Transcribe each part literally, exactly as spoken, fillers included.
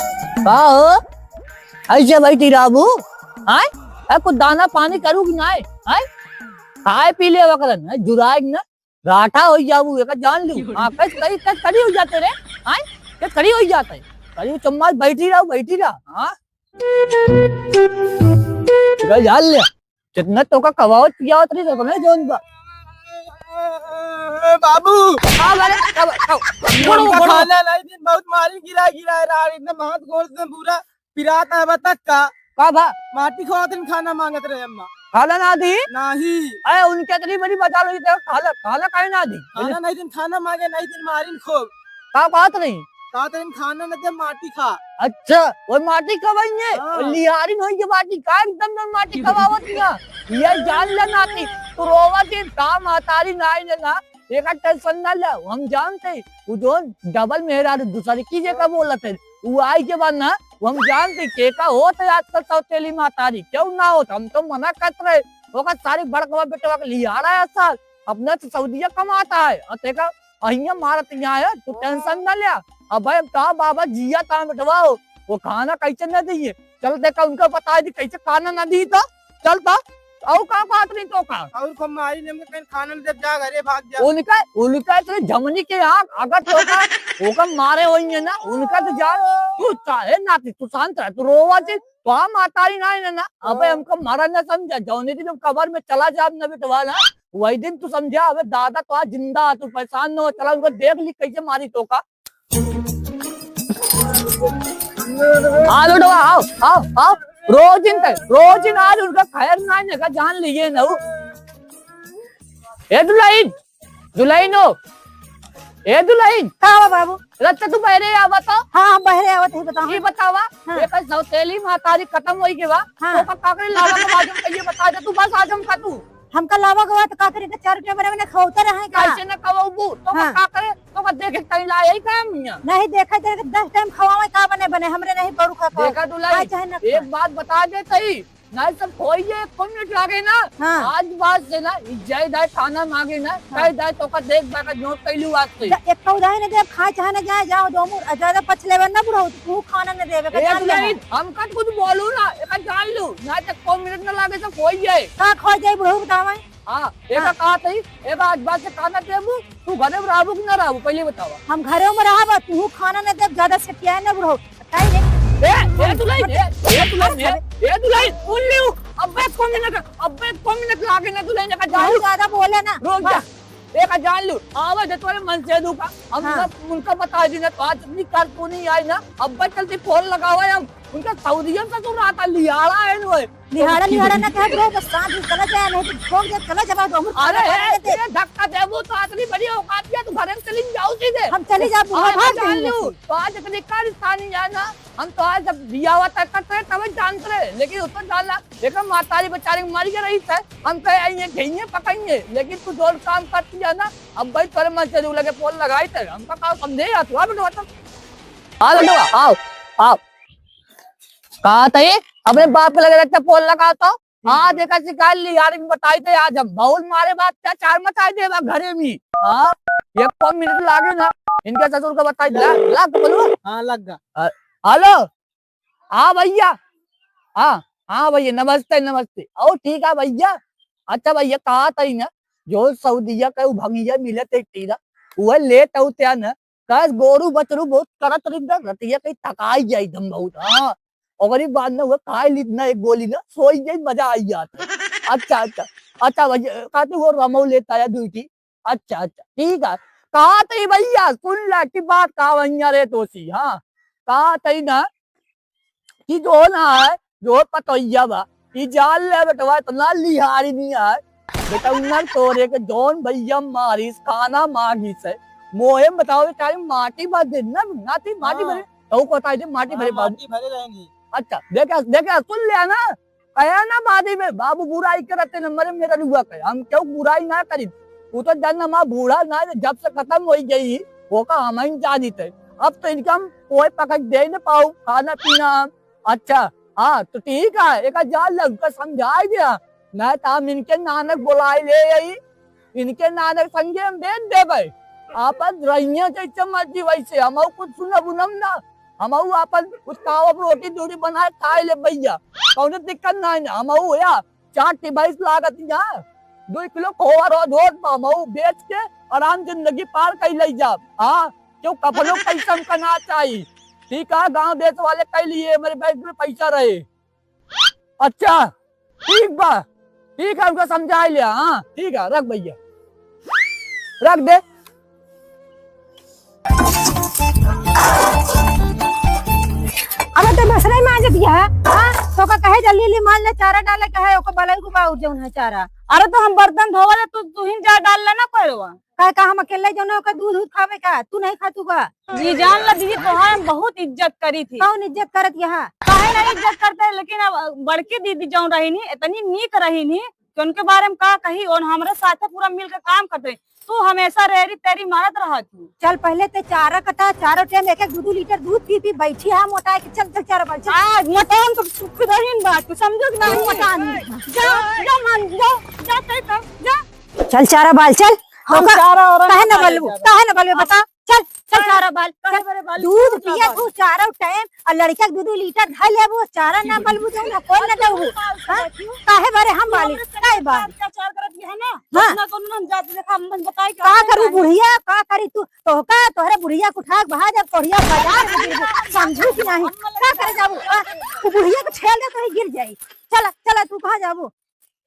का हो? ऐसे बैठी रहबू? आय? ए, कुछ दाना पानी करू कि नाय? आय? खाए पी ले वकरन, हैं? जुराए न? राठा होई जाबू, एका जान लू। हाँ, कस करी, कस करी होई जाते रे? आय? कस करी होई जाते? करी चम्मच बैठी रहो, बैठी रहो। हाँ? एका जान ले। जितना तोका खवावत पियावत रही, तो कमे जौन बा। बाबू। हाँ, अरे, खवा, खवा। हमका बोलो, बोलो। खाना नहीं दिन बहुत मारी गिरा गिरा रहा, एकदम हाथ गोड़ से पूरा पिरात है, बतक का। का भा? माटी खवात दिन खाना मांगत रहे अम्मा। खाना ना दी? नाही। अरे, उनके इतनी बड़ी बता लो, तो खाना, खाना काहे ना दी? खाना नहीं दिन खाना मांगे, नहीं दिन मारिन खूब। का बात नहीं? का तो इन खाना न दे, माटी खा। अच्छा, वो माटी खवाइए? हाँ। वो लिहारिन होई के माटी खा, एकदम न माटी खवावत ना। ये जान ले नाती, तू रोवा के का महतारी ना आई ना, एका tension ना ले, हम जानते, वो जोन double मेहरारू दूसरी की जगह बोलत है, वो आई के बाद ना, वो हम जानते, के का होत है आजकल सौतेली महतारी, क्यों ना होत, हम तो मना करत रहे, ओका सारी बड़कवा बेटवा के लिहारा है साल, अपने तो सऊदिया कमाता है, और तेका अहिया मारत यहाँ है, तू tension ना ले। अब भाई, अब का बाबा जिया ता मिटवाओ, वो खाना कैसे न दिए? चल देखा, उनका बता दी कैसे खाना न दी तो। चल तो, और का बात नहीं तो का? और को मारी ने हमके कहीं खाना न दे, जा घरे भाग जा। उनका, उनका इतने जमनी के आग, अगर तो का, ओका मारे होइए ना, उनका तो जान, तू चाहे ना, तू शांत रह, तू रोवा से, तो हम आता ही ना, ना, ना। अबे हाँ। हमको मरा न समझा, जौने दिन हम कबर में चला जाब न बिटवा ना, वही दिन तू समझा, अबे दादा तो आज जिंदा आ, तू परेशान न हो, चला उनको देख ली कैसे मारी तो का। आ बेटवा, आओ, आओ, आओ। रोज इन तक, रोज इन आज उनका खैर ना है, का जान लिए ना हो। ए दुल्हन, दुल्हन हो। ए दुल्हन। का हुआ बाबू? रत्ता तू बहरे आवा तो। हाँ, हम बहरे आवत ही, बताओ। ये बतावा, हाँ। एक सौतेली महतारी खत्म होई के बा, हाँ। तो का काकरे लावा के बाजू में ये बता दे, तू बस आज हम का तू। हमका लावा गवा तो का करी, तो चार रुपया बने बने खवाते रहे का? कैसे न खवाबू? तो हाँ। का करे? तो का देखे कहीं ला यही काम हिया? नहीं देखे, देखे दस टाइम खवावे का बने बने, हमरे नहीं बरू खा खाओ। देखा दुल्हन, खाए चाहे न खाए। एक बात बता दे तई, नहीं सब होई है, एक मिनट लागे ना। हाँ। आज बात से ना, जय दाई खाना मांगे ना, हाँ। जय दाई तो का देख बा का नोट कैलू आज से। जा, एक तो उधाई न दे, खाए चाहे न जाए, जाओ दो मुर, ज्यादा पछ लेवे ना बुढ़ऊ, तू खाना न देवे, का ए जान ले दुल्हन, ना। हमका कुछ बोलू ना, एक जान लू, ना तो को मिनट न लागे तो होई है। का खो जाए बुढ़ऊ बतावे? हाँ, एका हाँ। कहा तई, एका आज बाद से खाना देबू, तू घरे में रहबू कि ना रहबू, पहले बतावा। हम घरे में रहब, तू खाना न देब, ज्यादा सटिया न बुढ़ऊ। काहे रे? ए, ए दुल्हन, ए, ए दुल्हन, ए, ए दुल्हन, सुन लियो, अबे को मिनट, अबे को मिनट लागे ना दुल्हन, एका जान बहुत लू। ज्यादा बोले ना। रुक जा, बस। एका जान लू, आवे दे तोरे मन से दुखा, हम हाँ। सब उनका बता दी ना, तो आज इतनी कर तू नहीं आई ना, अब्बे चलते फोन लगावा हम, उनका सऊदिया से तो रात लिहाड़ा है नो। लिहाड़ा, लिहाड़ा ना कहे bro, बस साथ ही चला जाए, नहीं तो ठोक दे, चला जावा तो हम अरे, खाना खाने ए, दे। ए, धक्का देबू तो आदमी बड़ी औकात है, तू घरे में चली जाओ सीधे। हम चली जाब, बुढ़ा हाँ, भाग जान जाएंगे। लू, तो आज इतनी कार स्थानी जाना, हम तो आज जब दिया हुआ तय करते रहे, तब जानते रहे, लेकिन उसको जानना, देखो, महतारी बेचारी मर गई रही थे, हम कहे, "आई ये, गई है, पकड़ी है," लेकिन तू जोर काम करती है ना, अब भाई तोरे मन से लगे फोन लगाई थे, हमका का समझे यार, तू आ बेटवा, तू। आ बेटवा, आओ, आओ। कहा था ये? अपने बाप के लगे रखते फोन लगा तो। आज एका शिकायत लिहारिन बताई थे, आज हम बहुत मारे बात क्या चार मचाई दे बा घरे में। हाँ, ये कौन मिनट लागे ना, इनके ससुर का बताई दे, ला, ला, तो बोलो। हाँ, लग गा। अ, हेलो, हाँ भैया, हाँ, हाँ भैया, नमस्ते, नमस्ते। ओ ठीक है भैया। अच्छा भैया, कहा था ही ना, जो सऊदिया का उ भंगिया मिले थे टीरा, वह लेट आउते ना, कस गोरू बछरू बहुत करत रही ना, रतिया कहीं थकाई जाई एकदम बहुत। हाँ, ओकरी बाद में वो खाई ली ना एक गोली ना, सोई जाई, मजा आई जात। अच्छा, अच्छा, अच्छा भैया, कहते वो रमऊ लेता है दुई ठी। अच्छा, अच्छा, ठीक है। कहा तई भैया, सुन ला की बात का भैया रे दोषी, हाँ, कहा तई ना कि जो ना है, जो पतोहिया बा, ई जान ले बेटवा, इतना लिहारी नहीं है। बेटा, उमर तोरे के जौन भैया मारिस, खाना मांगिस है। मोहे में बताओ, बेचारी माटी भर दे ना, नाती माटी हाँ। भरे, तो को बताई दे, माटी हाँ, भरे बाबू। माटी भरे रहेंगी। अच्छा, देखे, देखे, सुन लिया ना, कहे ना बादी में, बाबू बुराई करते न मरे मेरा लुआ कहे, हम क्यों बुराई ना करी। तू तो जान ना, माँ बूढ़ा ना, जब से खत्म हो गई, वो का हम ही जानित है। अब तो इनका हम कोई पकड़ दे न पाऊ, खाना पीना हम। अच्छा, हाँ, तो ठीक है, एक हजार लग का समझाई दिया, नहीं तो हम इनके नानक बुलाई ले आई, इनके नानक संगे हम बेच देबे। आपन रहिया जैसे मर्जी वैसे, हम कुछ सुनब उनब ना, हम आपन कुछ खाओ, अब रोटी दूरी बनाए खाए ले भैया, कौनो दिक्कत ना है ना। हम या चार टी भैंस लागत या, दो किलो खोआ रोज होत बा, हम बेच के आराम जिंदगी पार कर ले जाब। हाँ, क्यों कफनो पैसा हमका ना चाहिए। ठीक है, गांव देश वाले कह लिए, मेरे बैंक में पैसा रहे। अच्छा, ठीक बा, ठीक है, उनका समझा लिया। हाँ, ठीक है, रख भैया, रख दे। अबे तो दूसरे मांज दिया, हाँ? तो का कहे जल्दी जल्दी मांज ले, चारा डाले कहे, ओको बलाई को बाउर जौन है चारा। अरे तो हम बर्तन धोवल है, तू, तू ही जा डाल लेना कोयरवा। का, का हम अकेले जौन है, ओकर दूध, दूध खावे का? तू नहीं खा तू का? जी जान ला दीदी, तोहार हम बहुत इज्जत करी थी। कौन इज्जत करत यहाँ? काहे ना इज्जत करते, लेकिन अब बड़की दीदी जौन रही नी, इतनी नीक रही नी, कि उनके बारे में का कही, और हमरे साथे पूरा मिल के काम करते। तू हमेशा रेरी तेरी मारत रहत हूँ। चल पहले ते चारा कटा, चारों टाइम एक एक दो दो लीटर दूध पी पी बैठी है मोटा के। चल चल चारा बाल चल। आज मोटान तो खुद ही बा, तू समझो कि नहीं मोटान। जा, जा मान, जा, जा तय कर, जा। चल चारा बाल चल। हम ओका चारा और काहे ना बलबू? काहे ना बलबू बता? चल, चल चारा बाल, चल। दूध पिया तू चारों टाइम, और लड़का के दू दू लीटर धर लेबू, चारा ना बलबू, जो ना कोई ना दऊ। हाँ? काहे बारे हम बाली? काहे बाल? अत्याचार करत है ना? हाँ। ना कोनो हम जात देखा, हम बताई का करू बुढ़िया, का करी तू? तोहका, तोहरे बुढ़िया के उठा के बहा जब कोढ़िया बाजार में गिर गई, समझू कि नहीं? का करे जाबू? हाँ? तू बुढ़िया के ठेल दे तो ही गिर जाई। चला, चला तू कहाँ जाबू?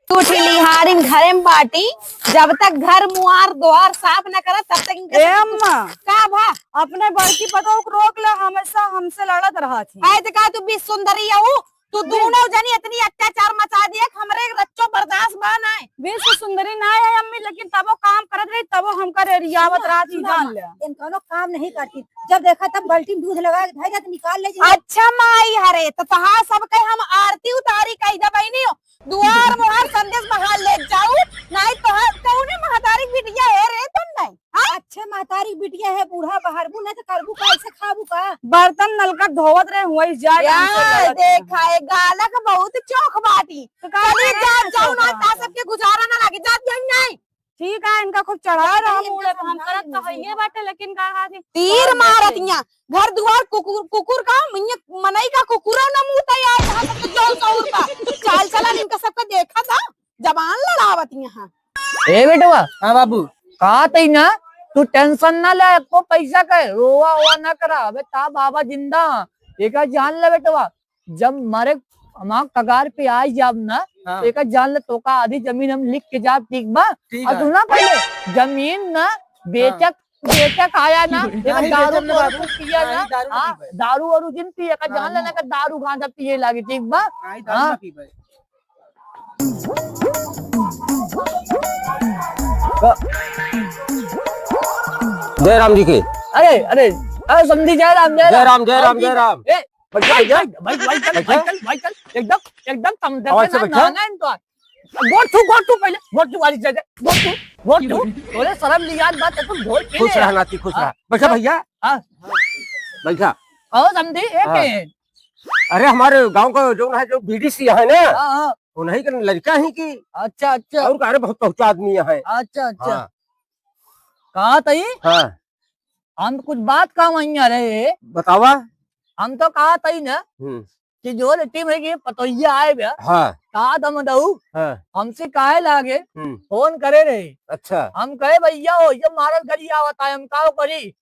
तू ठिलिहारिन घरे में बाटी, जब तक घर मुआर द्वार साफ न करत, तब तक इनके ए साथ अम्मा, का भा? अपने बड़की पतोह को रोक ला, हमेशा हमसे लड़त रहत ही। आए तो का तू बीस सुंदरी हऊ? तू बीस दोनों जनी इतनी अत्याचार मचा दिए कि हमरे रच्चो बर्दाश्त बा नाय। बीस सुंदरी ना है अम्मी, लेकिन तबो काम करत रही, तबो हमका रेरियावत रहत ही, जान ले। इन कोनो काम नहीं करती, जब देखा तब बाल्टी में दूध लगा के धर दे, निकाल ले जी। अच्छा माई हरे, तो तहार सबके हम आरती उतारी कह दे बहनी हो। दुआर मुहार संदेश बहार ले जाऊ, नाई तोहार कौने महतारी बिटिया है रे तुम नहीं, हाँ? अच्छे महतारी बिटिया है, बूढ़ा बहारबू ना तो करबू का, ऐसे खाबू का? बर्तन नलका धोवत रहे, हुआई जाए, या हमसे लड़त रहे। देखा, ए गालक बहुत चोख बाटी। तो का चली करे जा, ऐसे जाओ ना, होता ता है? सबके गुजारा ना लागे, जात जाई नहीं। ठीक है, इनका खूब चढ़ा रहा मूड़े पे, हम करत तो हइये बाटे, लेकिन का कहा थी? तीर मारत यहाँ, घर दुआर कुकुर, कुकुर का, मनई का कुकुरो न मुँह तैयार, कहाँ सबके जोर शौर बा। चाल चलन इनका सबका देखा था, जबान लड़ावत यहाँ। ए बेटवा। हाँ बाबू। कहा तई ना, तू tension ना ले, एको पैसा के रोवा ओवा ना करा। अबे ता बाबा जिंदा, एका जान ले बेटवा, जब मारे हमार कगार पे आई जाब ना, हाँ। तो एका जान ले, तोका आधी जमीन हम लिख के जाब, ठीक बा? ठीक और है। सुना पहले, जमीन ना बेचक, हाँ। बेचक आया ना, एक नहीं, दारू बेचब ना वारू बाबू। पिया नहीं, ना, दारू ना हाँ, पीबे। दारू वारू जिन पिए का, हाँ, जान लेना हाँ। का दारू गांजा पिए लागी, ठीक बा? नहीं, दारू हाँ। ना पीबे। जय राम जी की। अरे, अरे, अरे, समधी जय राम, जय जय राम। राम, जय राम, जय राम। ए, बैठ जा, बैठ जा, बैठ, बैठ, बैठ जा। बैठ, बैठ, एकदम, एकदम कम से आवाज से कम बैठा। ना, ना, ना, इनको। गोड़ छू, गोड़ छू पहले, गोड़ छू वाली जगह, गोड़ छू, गोड़ छू। तोरे शर्म लियात बात है, तू गोड़ के खुश ले रहा आ। नाती, खुश हाँ, रहा। बैठा हाँ, भैया। हाँ। बैठा। आओ समधी, एक हाँ। है। अरे हमारे गांव का जो है, जो बीडीसी है ना, हाँ, हाँ। उन्हीं का लड़का ही की। अच्छा, अच्छा। और का, अरे बहुत पहुंचा आदमी है। अच्छा, अच्छा। हाँ। कहा तई? हाँ। हम तो कुछ बात काम आइया रहे। बतावा। हम तो कहा तई ना हम्म। कि जो रे टीम है कि पतोहिया आए बे। हाँ। का दम दऊ? हाँ। हमसे काहे लागे? हम्म। फोन करे रहे। अच्छा। हम कहे, "भैया, हो ये मारल घरी आवत है, हम काव करी?"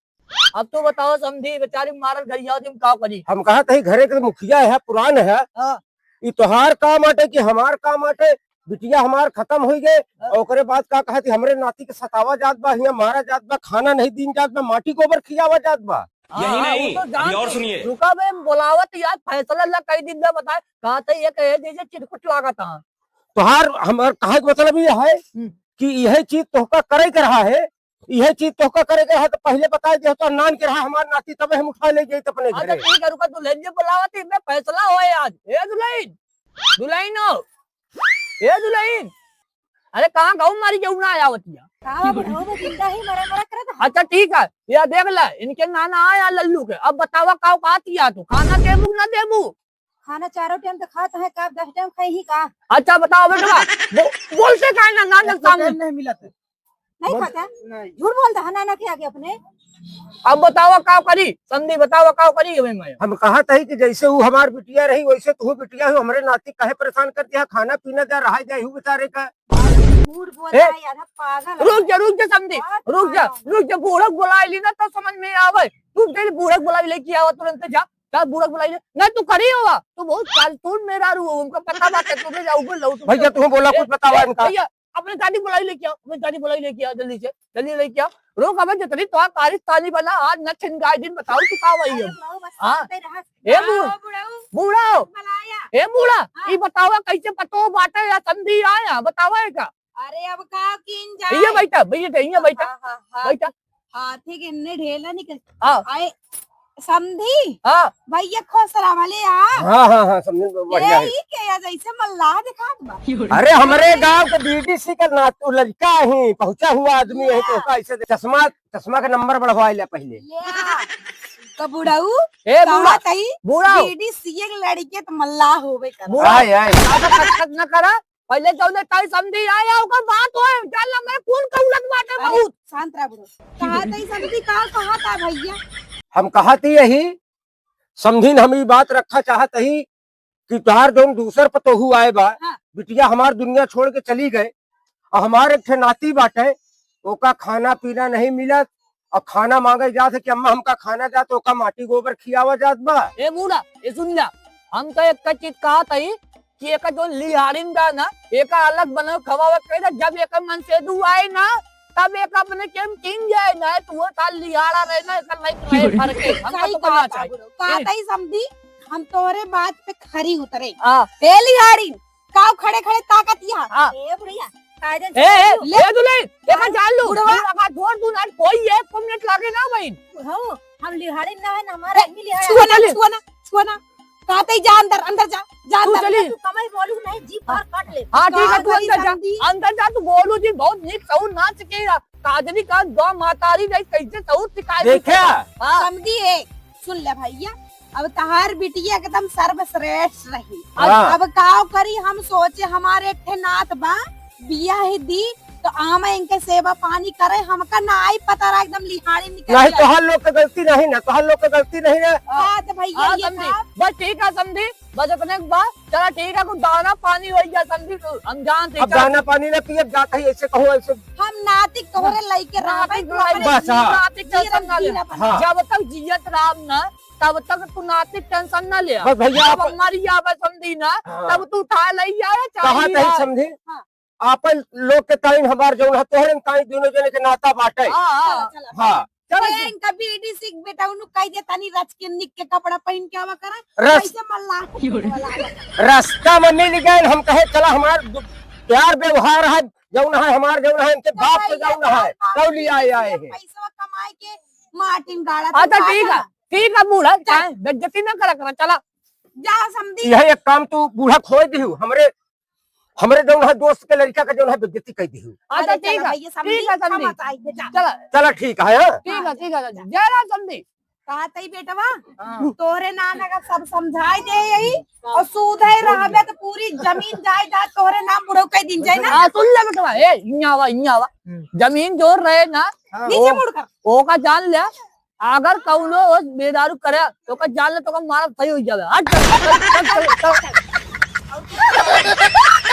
अब तो बताओ समधी, बेचारी मारल घरी आवत, हम काव करी? हम कहा, "तही घरे के मुखिया है, पुरान है। हाँ। ई तोहार काम आटे कि हमार काम आटे? बिटिया हमार खत्म होई गए, हाँ। और ओकरे बाद का कहत, हमरे नाती के सतावा जात बा, हियां मारा जात बा, खाना नहीं दीन जात बा, माटी गोबर खियावा जात बा।" यही हाँ, नहीं, वो तो अभी और सुनिए। रुका बे, बोलावत यार, फैसला ला कई दिन में बताए, कहा था ये कहे जैसे चिरकुट लागत है। तोहार, हमार कहे के मतलब ये है हम्म। कि यह चीज तोहका करे के रहा है, यह चीज तोहका करे के रहा तो पहले बताए दे, तो नान के रहा हमार नाती, तबे हम उठा ले जाई अपने अच्छा, घरे। ठीक है, रुका, दुल्हन जी बोलावत है, मैं फैसला होए आज। ए दुल्हन, दुल्हन हो, ए दुल्हन, अरे कहाँ गऊ मारी के उना आवतिया? का बुढ़ऊ में जिंदा ही मरे मरे करत है। अच्छा ठीक है, या देख ले, इनके नाना आया लल्लू के, अब बतावा का औकात या तू, खाना देबू ना देबू? खाना चारों टाइम तो खात है, का दस टाइम खाई ही का? अच्छा बताओ बेटवा, बो-, बोलते काहे ना, ना, ना, एक तो सामने। टाइम नहीं मिलत है। नहीं बस खाता? नहीं। झूठ बोलता है नाना के आगे अपने। अब बतावा का करी, समधी बतावा का करी हमें मैं। हम कहत ही कि जैसे वो हमार बिटिया रही, वैसे तू बिटिया हो, हमरे नाती काहे परेशान कर दिया, खाना पीना जा रहा जाए हूँ बेचारे का। झूठ बोलता ए, है यार, पागल है। रुक जा, रुक जा समधी, बहुत रुक जा, पागल। रुक जा, बूढ़ा बुलाई ली ना तो समझ में आवे। तू तेरे बूढ़ा बुलाई लेके आवा तुरंत जा, जा बूढ़ा बुलाई ले। नहीं तू करी होवा, तू बहुत कालतून मेरा रू, उनका पता बात है, तू ले जाओ, बोल लो, तू भैया, तू बोला, ए, कुछ बतावा ए, इनका। भैया, अपने दादी बुलाई लेके आओ, अपने दादी बुलाई लेके आओ, जल्दी से, जल्दी लेके आओ। रोक, अबे जितनी तो कारिस्तानी बना, आज न छिनगाई दिन बताओ तू का वही है। अरे बुढ़ऊ, बस हाँ। शांत रहा। ए बूढ़ा, बुढ़ऊ, बुढ़ा, बुलाया। ए बूढ़ा, हाँ। ई बतावा कैसे पतो बाटे या समधी आया, बतावा है का? अरे अब का कीन जाए? ये बैठा, भैया, ये बैठा। हाँ, हाँ, हाँ। बैठा। हाथी के इन्ने ढेला निकल। हाँ। आए, समधी। हाँ। भैया खुश रहा भले आ। हाँ, हाँ, हाँ, समधी, बढ़िया ए, है। ई के या जैसे मल्लाह दिखात बा। अरे, हमरे गांव के बीडीसी का नातू लड़का ही, पहुंचा हुआ आदमी है, तो हाँ। का ऐसे दे-, चश्मा, चश्मा का नंबर बढ़वा ले पहले। ले आ। तो बुढ़ऊ, ए, कहा बुढ़ा, तई, बुढ़ा। बीडीसी के लड़के तो मल्लाह होबे कर। बुढ़ा, आय, आय। ज्यादा खटखट न करा। पहले जौने ताई समधी आया, ओकर बात होए, जान ला मैं खून का उलट बाटे अरे, बहुत। शांत रह बुढ़ऊ। कहा ताई समधी का कहा था भैया? हम कहा थी यही, समधिन हम ई बात रखा चाहत ही कि तोहार जौन दूसर पतोहू आए बा, हाँ। बिटिया हमार दुनिया छोड़ के चली गए, और हमार एक ठे नाती बाटे, ओका खाना पीना नहीं मिलत, और खाना मांगे जात है कि अम्मा हमका खाना दे, तो ओका माटी गोबर खियावा जात बा। ए बूढ़ा, ए सुन जा, हम तो एक चीज कहा थी कि एका जो लिहारिन बा ना, एका अलग बनाओ, खवावे के ना, जब एका मनसेधू आए ना, तब एका अपने केम कीन जाए ना, तो वो साल लिहारा रहे ना, एका लाइक रहे फर्क है। हमका सही तो कहा बनना था चाहिए। बुढ़ऊ, कहा ए। था ही समधी, हम तोहरे बात पे खरी उतरे। हाँ। ए लिहारिन, काव खड़े खड़े ताकत यहाँ। हाँ। ए बुढ़िया, कायदे से ए, ए, ले। ए दुल्हन, एका हाँ, जान लो, बुढ़वा। बुढ़वा का जोर दूं ना, कोई एक मिनट लागे ना भाई। हाँ, हम लिहारिन ना है ना, हमारे ए, आदमी लिहारिन। छुआ ना, चले। छुआ ना, छुआ ना। कहा ताई जा अंदर, अंदर जा, जा तू अंदर चली। जा, तू कमाई बोलू नहीं, जीभ बाहर काट ले। हाँ, ठीक है, तू अंदर जा, समधी। अंदर जा, तू बोलू जी, बहुत नीक सहूर नाच के काजरी का दो मातारी नहीं, कैसे सहूर सिखाए देखा? हाँ। समधी है, सुन ले भैया, अब तहार बिटिया एकदम सर्वश्रेष्ठ रही। हाँ। अब काव करी, हम सोचे हमारे एक ठे नात बा, बियाह ही दी, तो आम इनके सेवा पानी करे, हमका ना आई पता रहा, एकदम लिहाड़ी निकल नहीं, गया। तोहर लोग के गलती नहीं ना, तोहर लोग के गलती नहीं ना। हाँ, तो भैया हाँ, ये समधी। बात बस ठीक है समधी, बस इतने के बाद चला ठीक है, कुछ दाना पानी हो गया समधी, तो हम जानते अब चल। दाना पानी ना पिए, जात है ऐसे कहो ऐसे। हम नातिक तोहरे लइके रहबे, नातिक तोहरे लइके बस, हाँ। नातिक गिरम tension ना ले। गिरम हाँ। जब तक जियत राम ना, तब तक तू नातिक tension ना ले। बस भैया, जब आप हमारी आवे समधी ना, हाँ। तब तू उठा ले आए, चाहे कहा तही समधी? हाँ। आपन लोग के ताईं हमार जौन है, तोहरे ताईं दोनों जने के नाता बाटे। हाँ, हाँ। चला, चला, हाँ। चला। ए, इनका बीडी सिख बेटा, उन्हों कह दे, तनी रच के निक के कपड़ा पहन के आवा करा, रस-, कैसे मल्लाह के वाला आवा करा। रास्ता में मिल गए, हम कहे, चला, हमार दु-, प्यार व्यवहार है, जौन है, हमार जौन है, इनके तो बाप के भैया, जौन है, तब तब लिया आए, आए हैं। पैसा कमाए के मार्टिन गाड़ा अच्छा, ठीक है, ठीक है, बूढ़ा, चल। चाहे बेइज्जती ना करा, करा, चला। जा, समधी। यह एक काम तू बूढ़ा खोए दिहू, हमरे हमरे जौन है दोस्त के लड़का के जौन है बेइज्जती कर दिहू। अच्छा, अरे, ठीक चला है। भैया, समधी, ठीक है, समधी। हम बताई दे, जा। चला। चला, ठीक है, हाँ? ठीक है, ठीक है, समधी। जय राम, समधी। कहा तई बेटवा, हाँ। तोरे नाना का सब समझाई दे यही, और सूद है रहबे तो पूरी जमीन जायदाद तोरे नाम बुढ़ऊ कह दिन जाए ना। हाँ, सुन ले बेटवा, ए, इहाँ आवा, इहाँ आवा। हम्म। जमीन जोर रहे ना, हाँ। नीचे ओ, मुड़ कर। ओका जान ले, अगर कौनो ओस बेदारू करे, तो ओकर जान ले, तो ओकर मारब सही हो जावे। हट, चल, चल, चल, चल, चल।